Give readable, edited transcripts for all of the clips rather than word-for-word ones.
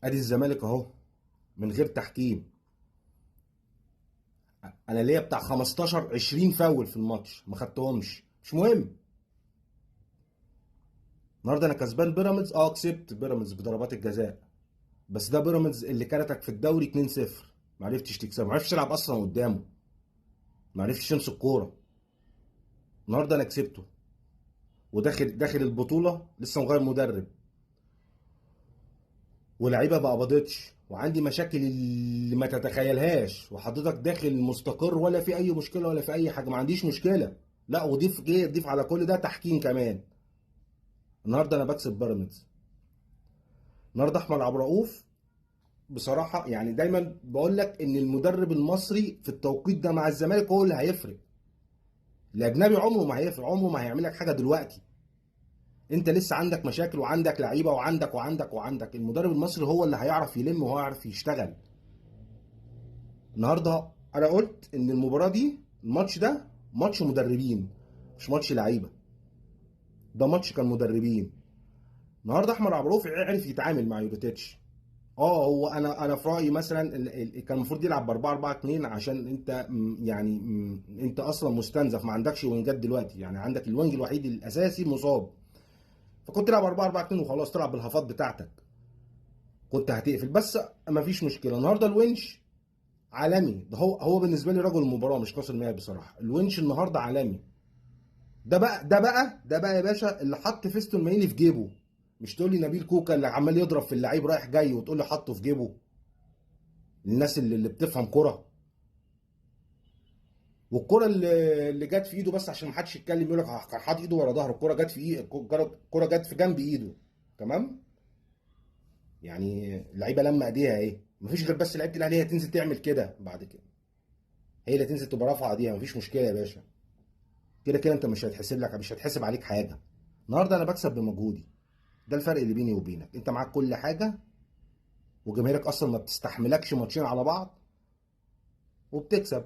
ادي الزمالك اهو من غير تحكيم. انا ليا بتاع 15 20 فاول في الماتش ما خدتهمش، مش مهم. النهارده انا كسبان بيراميدز، كسبت بيراميدز بضربات الجزاء، بس ده بيراميدز اللي كرتك في الدوري 2-0، ما عرفتش تكسبه، ما عرفتش تلعب اصلا قدامه، ما عرفتش تمسك كورة. النهارده انا كسبته وداخل البطولة لسه مغير مدرب ولاعيبه ما قبضتش وعندي مشاكل اللي ما تتخيلهاش، وحضرتك داخل مستقر ولا في اي مشكلة ولا في اي حاجة، ما عنديش مشكلة. لا وضيف ايه، ضيف على كل ده تحكيم كمان. النهارده انا بكسب بيراميدز. النهارده احمد عبد الرؤوف بصراحة يعني دايما بقول لك ان المدرب المصري في التوقيت ده مع الزمالك هو اللي هيفرق. الاجنبي عمره ما هيفرق، عمره ما هيعمل لك حاجة دلوقتي. انت لسه عندك مشاكل وعندك لعيبة وعندك وعندك وعندك. المدرب المصري هو اللي هيعرف يلم وهو هيعرف يشتغل. النهارده انا قلت ان المباراة دي، الماتش ده ماتش مدربين مش ماتش لعيبة، ده ماتش كان مدربين. النهارده احمد عبد الرؤوف عرف يتعامل مع يوريتيتش. هو انا في رايي مثلا كان المفروض يلعب ب 4-4-2، عشان انت يعني انت اصلا مستنزف، ما عندكش وينجات دلوقتي، يعني عندك ال wing الوحيد الاساسي مصاب، فكنت تلعب 4-4-2 وخلاص، تلعب بالهافات بتاعتك كنت هتقفل، بس ما فيش مشكلة. النهارده الونش عالمي، ده هو بالنسبة لي رجل المباراة مش قاصر ماهر بصراحة. الونش النهارده عالمي. ده بقى يا باشا اللي حط فيستون مايلي في جيبه. مش تقول لي نبيل كوكا اللي عمال يضرب في اللعيب رايح جاي وتقول لي حطه في جيبه. الناس اللي بتفهم كرة، والكرة اللي جت في ايده، بس عشان ما حدش يتكلم يقول لك كان حاطط ايده ورا ظهره، الكرة جت في ايده، الكرة جت في جنب ايده، تمام؟ يعني اللعيبة لما ايديها ايه، مفيش غير بس لعيبة الاهلي هي تنزل تعمل كده بعد كده، هي اللي تنزل تبقى رافعه ايديها، مفيش مشكلة يا باشا، كده كده انت مش هيتحسب لك، مش هيتحسب عليك حاجة. النهارده انا بكسب بمجهودي، ده الفرق اللي بيني وبينك. انت معاك كل حاجة وجماهيرك اصلا ما بتستحملكش ماتشين على بعض وبتكسب،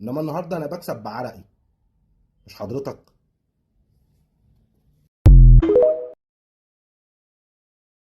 انما النهارده انا بكسب بعرقي مش حضرتك.